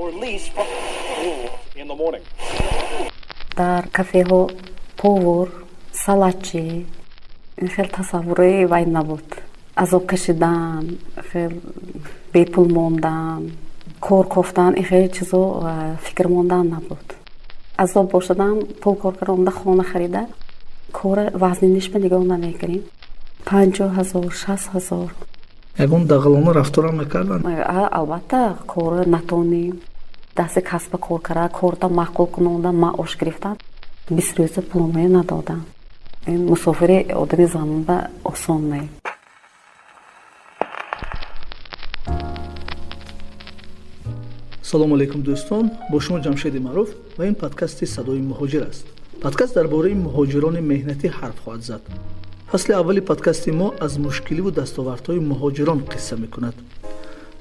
or lease from in the morning. Дар кафеҳо повар, салатчӣ, ин хел тасаввури вай набуд. Азоб кашидан, хел бепул мондан, кор кофтан, ин хел чизо фикр мондан набуд. Азоб бошадам, пул кор карда омада, хона харида, кора вазнинишба нигоҳ намекунем. 50 000, 60 000. Ягон дағалона рафторам мекарданд? Албатта, кора натонӣ, дасти касба кор карда, корта маъқул кунонда, маош гирифтан, 20 рӯза пулмоя надодам. Ин мусофири одами занба осон не. Салому алайкум, дӯстон, бо шумо Ҷамшеди Маъруф ва ин подкасти «Садои муҳоҷир» аст. Подкаст дар бораи муҳоҷирони меҳнатӣ ҳарф хоҳад зад. Фасли аввали подкасти мо аз мушкиливу дастовардҳои муҳоҷирон қисса мекунад.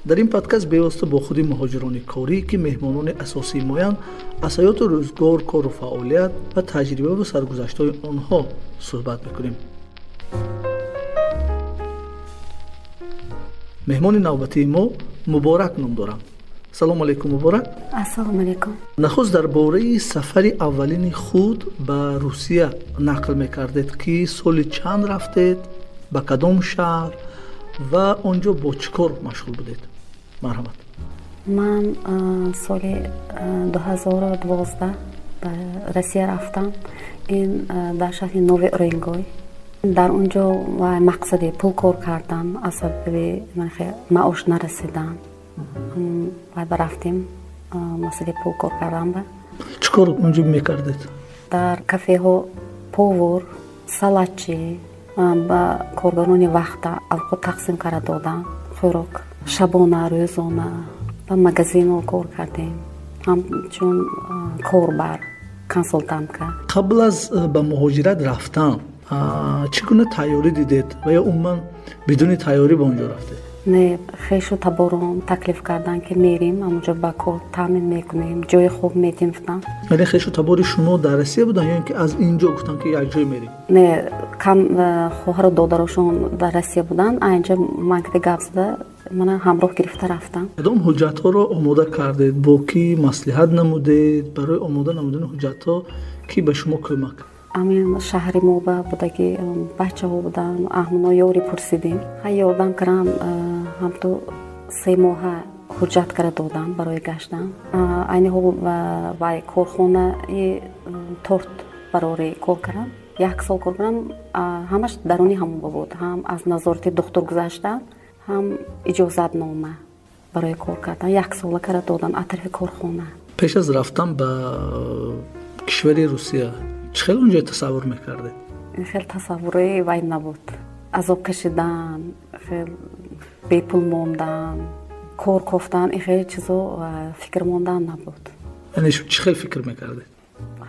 Дар ин подкаст бевосита бо худи муҳоҷирони корӣ, ки меҳмонони асосии моянд, аз ҳаёту рӯзгор, кору фаъолият ва таҷрибаву саргузаштҳои онҳо суҳбат мекунем. Меҳмони навбатии мо Муборак ном доранд. Салому алайкум, Муборак. Ассалому алайкум. Нахуст дар бораи сафари аввалини худ ба Русия нақл мекардед, ки соли чанд рафтед, ба кадом шаҳр ва он ҷо бо чӣ кор машғул будед? Марҳамат. Ман соли 2012 ба Россия рафтам, ин дар шаҳри Нови Уренгой. Дар он ҷо мақсади пул кор кардан, аз сабаби маош нарасидан вай ба рафтем, масъалаи пул кор кардан ба. Чӣ кор он ҷо мекардед? Дар кафеҳо повар, салатчӣ, ба коргарони вахта авқот тақсим карда додан, хӯрок, шабона, рӯзона. Ба магазинҳо кор кардем, ҳамчун корбар, консултантка. Қабл аз ба муҳоҷират рафтан чӣ гуна тайёрӣ дидед ва ё умуман бидуни тайёрӣ ба он ҷо рафтед? Не, хешу таборон таклиф карданд, ки мерим, ҳамонҷо ба кор таъмин мекунем, ҷои хуб медиҳем, гуфтанд. Яъне хешу табори шумо дар Россия буданд ё ин ки аз ин ҷо гуфтанд, ки як ҷой мерем? Не, кам хоҳару додарошон дар Россия буданд. Инҷа ман кида гап зада, мана ҳамроҳ гирифта рафтам. Кадом ҳуҷҷатҳоро омода кардед, бо кӣ маслиҳат намудед? Барои омода намудани ҳуҷҷатҳо кӣ ба шумо кӯмак кард? Ҳамин шаҳри мо ба будаги бачаҳо буданд, аҳмоно ёрӣ пурсидем, ха, ёрдам кардам. Ҳамту 3 моҳа ҳуҷҷат карда додам барои гаштан. Айни ҳол вай корхонаи торт барори кор кардам, як сол кор кардам. Ҳамаш даруни ҳамон буд, ҳам аз назорати духтур гузаштан, ҳам иҷозатнома барои кор кардан як сола карда додам аз тарафи корхона. Пеш аз рафтан ба кишвари Русия чӣ хел он ҷо тасаввур мекардед? Ин хел тасаввури вай набуд. Азоб кашидан, хел бепул мондан, кор кофтан, ин хел чизо фикр мондан набуд. Яъне чӣ хел фикр мекардед?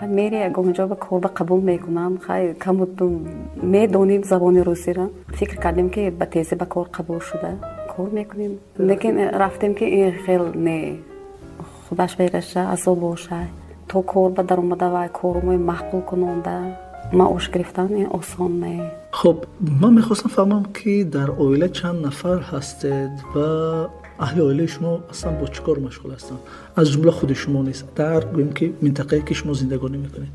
Мери, ягон ҷо ба корба қабул мекунам, хай, каму медонем забони русиро, фикр кардем, ки ба тезӣ ба кор қабул шуда, кор мекунем. Лекин рафтем, ки ин хел не, худаш бераша азоб бошад. То кор ба даромада вай корумои маъқул кунонда, маош гирифтан ин осон не. Хуб, ман мехостам фаҳмам, ки дар оила чанд нафар ҳастед ва аҳли оилаи шумо аслан бо чӣ кор машғул ҳастанд, аз ҷумла худи шумо низ, дар гӯем ки минтақае, ки шумо зиндагонӣ мекунед?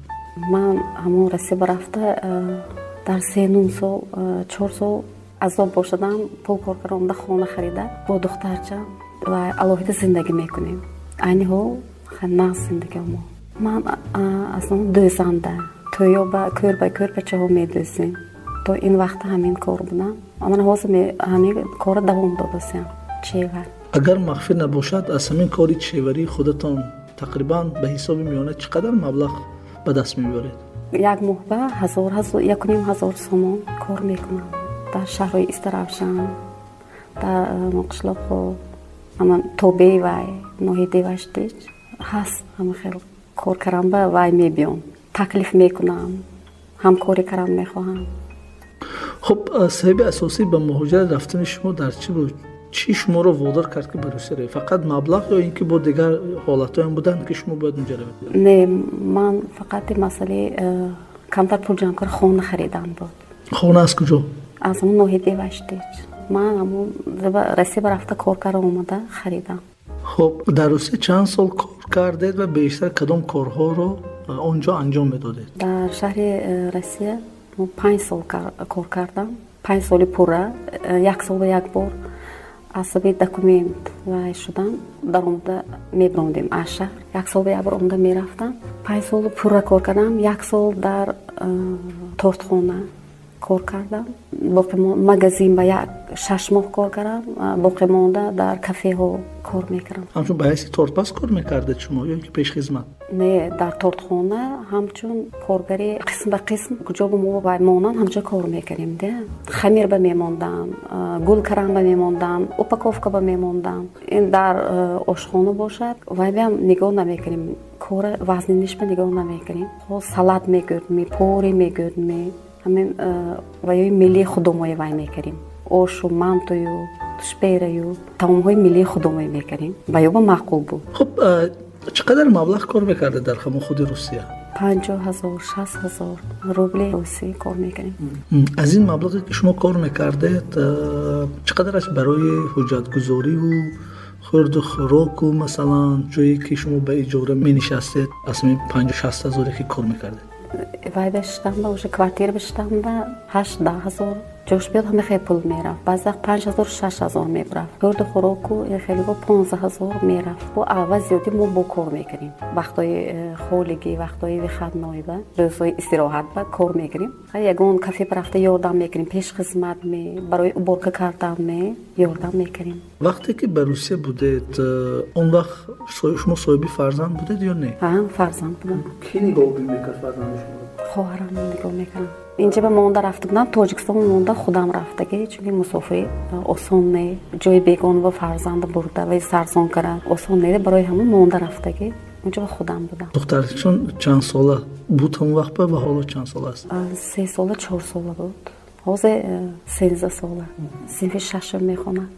Ман ҳамон Россия ба рафта, дар сенум сол, 4 сол азоб бошадам, пул кор карда омада, хона харида, бо духтарча ва алоҳида зиндагӣ мекунем. Айни ҳол нағз зиндагӣ мо. Ман аслан дӯзанда, тӯё ба кӯрба кӯрпачаҳо медӯзем. То ин вақта ҳамин кор будам, ман ҳозир ҳамин корро давом додасям, чевар. Агар махфӣ набошад, аз ҳамин кори чеварии худатон тақрибан ба ҳисоби миёна чӣ қадар маблағ ба даст мебиёред? Як моҳ ба 1000, 1500 сомон кор мекунам. Дар шаҳрҳои Истаравшан, дар қишлоқҳо, тобеи вай ноҳияи Деваштич ҳаст. Ҳама хел кор карам ба вай мебиём, таклиф мекунам, ҳамкорӣ карам мехоҳам. Хуб, сабаби асосӣ ба муҳоҷират рафтани шумо дар чӣ буд? Чӣ шуморо водор кард, ки ба Русия равед? Фақат маблағ ё ин ки бо дигар ҳолатҳоям буданд, ки шумо бояд унҷа равед? Не, ман фақат масъалаи камтар пул ҷамъ кар, хона харидан буд. Хона аз куҷо? Аз ҳамон ноҳияи Деваштич. Ман ҳамон Россия ба рафта, кор карда омада, харидам. Хуб, дар Русия чанд сол кор кардед ва бештар кадом корҳоро он ҷо анҷом медодед? Дар шаҳри Россия мо 5 сол кор кардам, 5 соли пурра, як солба як бор аз сабаби документ вай шудан даромада мебиромдем аз шаҳр, як сол ба як бор омада мерафтам. 5 сол пурра кор кардам. Як сол дар тортхона кор кардам, боқӣ магазин ба як 6 моҳ кор кардам, боқӣ монда дар кафеҳо кор мекардам. Ҳамчун ба ҳайси тортпаз кор мекардед шумо ё ки пешхизмат? Не, дар тортхона ҳамчун коргари қисм ба қисм, куҷо ба мо монанд, ҳамчун кор мекардем. Де хамир ба мемондам, гул карам ба мемондам, упаковка ба мемондам. Ин дар ошхона бошад, вайбиам нигоҳ намекунем, кора вазнинишба нигоҳ намекунем. Салат мегӯрдми, пори мегӯрдми, ҳамин ваёи миллии худомое вай мекардем, ошу, мантую, тушпераю, таомҳои миллии худомое мекардем, ва ёба маъқул буд. Хуб, чӣ қадар маблағ кор мекардед дар ҳамон худи Русия? 50 000, 60 000 рубли русӣ кор мекардем. Аз ин маблағе ки шумо кор мекардед, чӣ қадараш барои ҳуҷҷатгузориву хӯрду хӯроку, масалан, ҷое ки шумо ба иҷора менишастед, аз ҳамин 50-60 ҳазоре ки кор мекардед? Вай бешитамба, уже квартира бешитамба, 8-10 ҳазор ҷош биёд, ҳама хеле пул мерафт. Баъзе вақт 5000, 6000 мебарафт. Хӯрду хӯроку хелего 15 000 мерафт. Бо аввал зиёдӣ мо бо кор мекунем, вақтҳои холигӣ, вақтҳои выходной ба, рӯзҳои истироҳат ба кор мекунем. Ягон кафе рафта ёрдам мекунем, пеш хизмат ме, барои уборка кардан ме ёрдам мекунем. Вақте ки ба Русия будед, он вақт шумо соҳиби фарзанд будед ё не? Фарзанд будам. Кӣ нигоҳубин мекард фарзанди шуморо? Хоҳарам нигоҳ мекардам. Инҷа ба монда рафта будам, Тоҷикистон монда худам рафтагӣ, чунки мусофирӣ осон не, ҷои бегона ба фарзанда бурда ва сарзон карда осон не, барои ҳамон монда рафтагӣ, унҷа ба худам будам. Духтарчон чанд сола буд ҳамон вақт ва ҳоло чанд сола аст? 3 сола, 4 сола буд, ҳозир 13 сола, синфи шашум мехонад.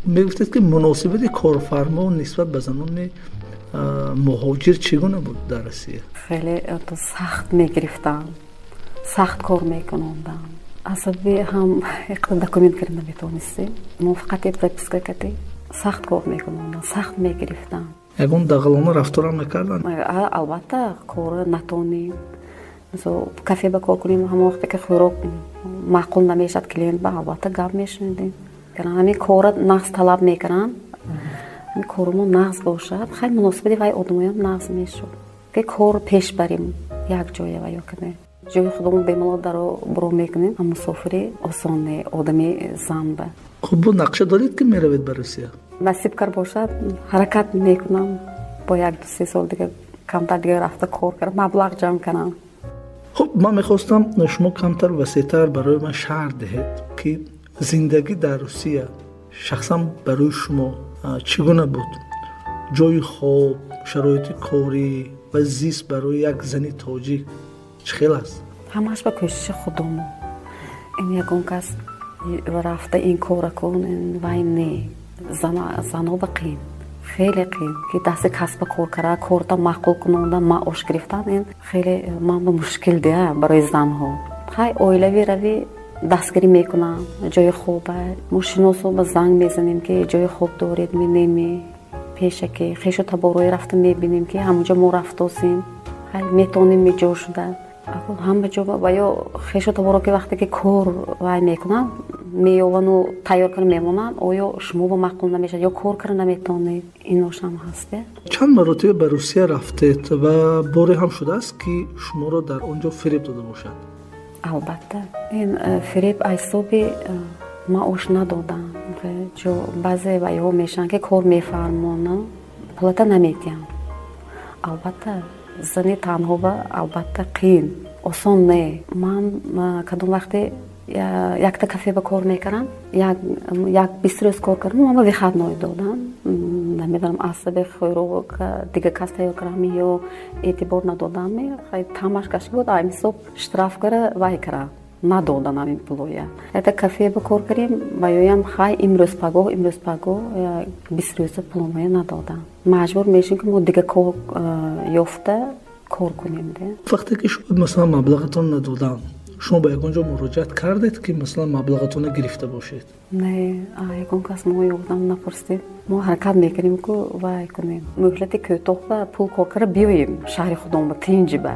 Мегуфтед, ки муносибати корфармо нисбат ба занони муҳоҷир чӣ гуна буд дар Россия? Хеле сахт мегирифтам, сахт кор мекунондам. Асаби ҳам документ карда наметавонистем, мо фақат прописка кардем. Сахт кор мекунондам, сахт мегирифтам. Ягон дағалона рафторам мекарданд? Албатта, кора натонем, мисол, кафе ба кор кунем, ҳамон вақте ки хӯрок маъқул намешавад клиент ба, албатта, гап мешунидем. Ҳамин кора нағз талаб мекунанд, ҳамин кормо нағз бошад, хай, муносибати вай одамоям нағз мешуд, ки кор пеш барем як ҷоя ва ё кане ҷои худомо бемалол даро буро мекунем. Мусофирӣ осон не одами зан ба. Хуб, бо нақша доред, ки меравед ба Русия? Насиб кар бошад, ҳаракат мекунам, бо як ду се сол дига, камтар дига рафта кор кардам, маблағ ҷамъ кунам. Хуб, ман мехостам шумо камтар васеътар барои ман шарҳ диҳед, ки зиндагӣ дар Русия шахсан барои шумо чӣ гуна буд: ҷои хоб, шароити корӣ ва зист барои як зани тоҷик чӣ хел аст? Ҳамааш ба кӯшиши худомо. Ин ягон кас рафта ин кора кун, вай не. Зано ба қиин, хеле қиин, ки дасти касба кор карда, корта маъқул кунонда, маош гирифтан, ин хеле ман ба мушкил дия барои занҳо. Хай, оилавӣ равӣ, дастгирӣ мекунам, ҷои хоба мо шиносо ба занг мезанем, ки ҷои хоб доред менеми, пешаки хешу таборое рафта мебинем, ки ҳамонҷо мо рафтосем, хай, метавонем меҷо шуда ҳама ҷо. Ва ё хешу таборо, ки вақте ки кор вай мекунанд, меёвану тайёр карда мемонанд, оё шумо ба маъқул намешавад ё кор карда наметавонед, иношам ҳаст. Чанд маротиба ба Русия рафтед ва боре ҳам шудааст, ки шуморо дар он ҷо фиреб дода бошад? Албатта, ин фиреб ҳисоби маош надодам. Баъзе вайҳо мешаванд, ки кор мефармонанд, пулата наметиҳанд. Албатта, зани танҳоба албатта қиин, осон не. Ман кадом вақте якта кафе ба кор мекардам, як 20 рӯз кор кардам, ама выходной додам. Намедонам, асаби хӯрок дига кас тайёр кардам ё эътибор надодам, тамаш гашта буд, ами ҳисоб штраф кара вай кардам, надодан ҳамин пулоя. Якта кафе ба кор кардем, ва ёям хай, имрӯз пагоҳ, имрӯз пагоҳ, 20 рӯза пуломоя надодам. Маҷбур мешем, ки мо дига кор ёфта кор кунем де. Вақте ки шумо, масалан, маблағатон надодам, Шумо ба ягон ҷо муроҷиат кардед, ки масалан маблағатонро гирифта бошед? Не, ягон кас мо ёрдам напурсидем. Мо ҳаракат мекунем, ку вай кунем, муҳлати кӯтоҳ ба пул кор карда биёем шаҳри худон ба тинҷиба.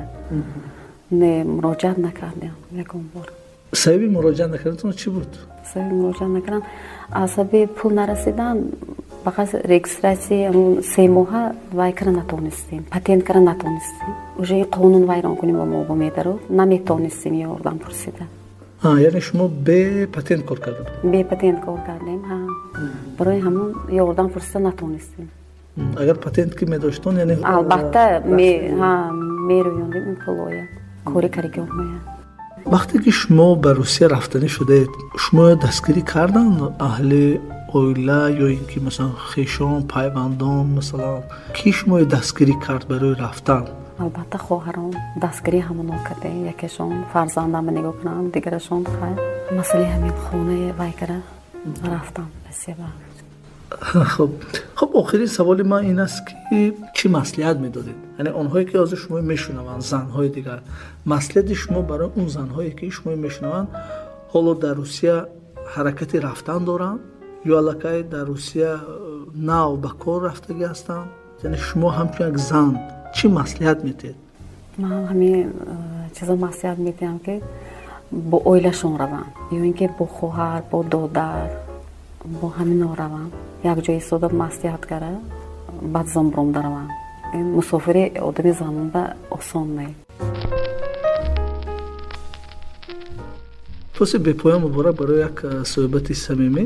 Не, муроҷиат накардем ягон бор. Сабаби муроҷиат накарданатон чӣ буд? Сабаби муроҷиат накардан аз сабаби пул нарасидан. Фақат регистрация 3 моҳа вай кара натонистем, патент кара натонистем. Уже қонун вайрон кунем ба мо бо медаро наметонистем ёрдам пурсида. Яъне шумо бе патент кор карда будед? Бе патент кор кардем, ҳа. Барои ҳамон ёрдам пурсида натонистем. Агар патент ки медоштон, яъне Албатта, мерӯёндем ин пулоя, кори каригормая. Вақте ки шумо ба Русия рафтанӣ шудаед, шуморо дастгирӣ карданд аҳли оила ё ин ки масалан хешон, пайвандон? Масалан, кӣ шуморо дастгирӣ кард барои рафтан? Албатта, хоҳарон дастгирӣ ҳамоно карде. Якешон фарзандама нигоҳ кунанд, дигарашон хайр, масъалаи ҳамин хонаи вай кара рафтам Россия. Хуб, охирин саволи ман ин аст, ки чӣ маслиҳат медодед, яъне онҳое ки ҳозир шумо мешунаванд, занҳои дигар, маслиҳати шумо барои он занҳое ки шумо мешунаванд, ҳоло дар Русия ҳаракати рафтан доранд ё аллакай дар Русия нав ба кор рафтагӣ ҳастанд, яъне шумо ҳамчун як зан чӣ маслиҳат медиҳед? Ман ҳамин чизо маслиҳат медиҳам, ки бо оилашон раванд ё ин ки бо хоҳар, бо додар, бо ҳамино раванд, як ҷо истода маслиҳат кара, баъд зомбромда раванд. Мусофири одами занонба осон не. Сипоси бепоён, муборак, барои як суҳбати самимӣ.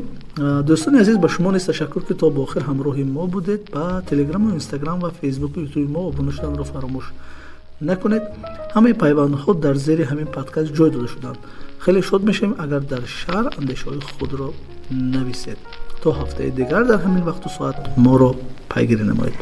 Дӯстони азиз, ба шумо низ ташаккур, ки то ба охир ҳамроҳи мо будед. Ба Телеграму Инстаграм ва Фейсбуку Ютуби мо обуна шуданро фаромӯш накунед. Ҳамаи пайвандҳо дар зери ҳамин подкаст ҷой дода шуданд. Хеле шод мешавем, агар дар шарҳ андешаҳои худро нависед. То ҳафтаи дигар дар ҳамин вақту соат моро пайгирӣ намоед.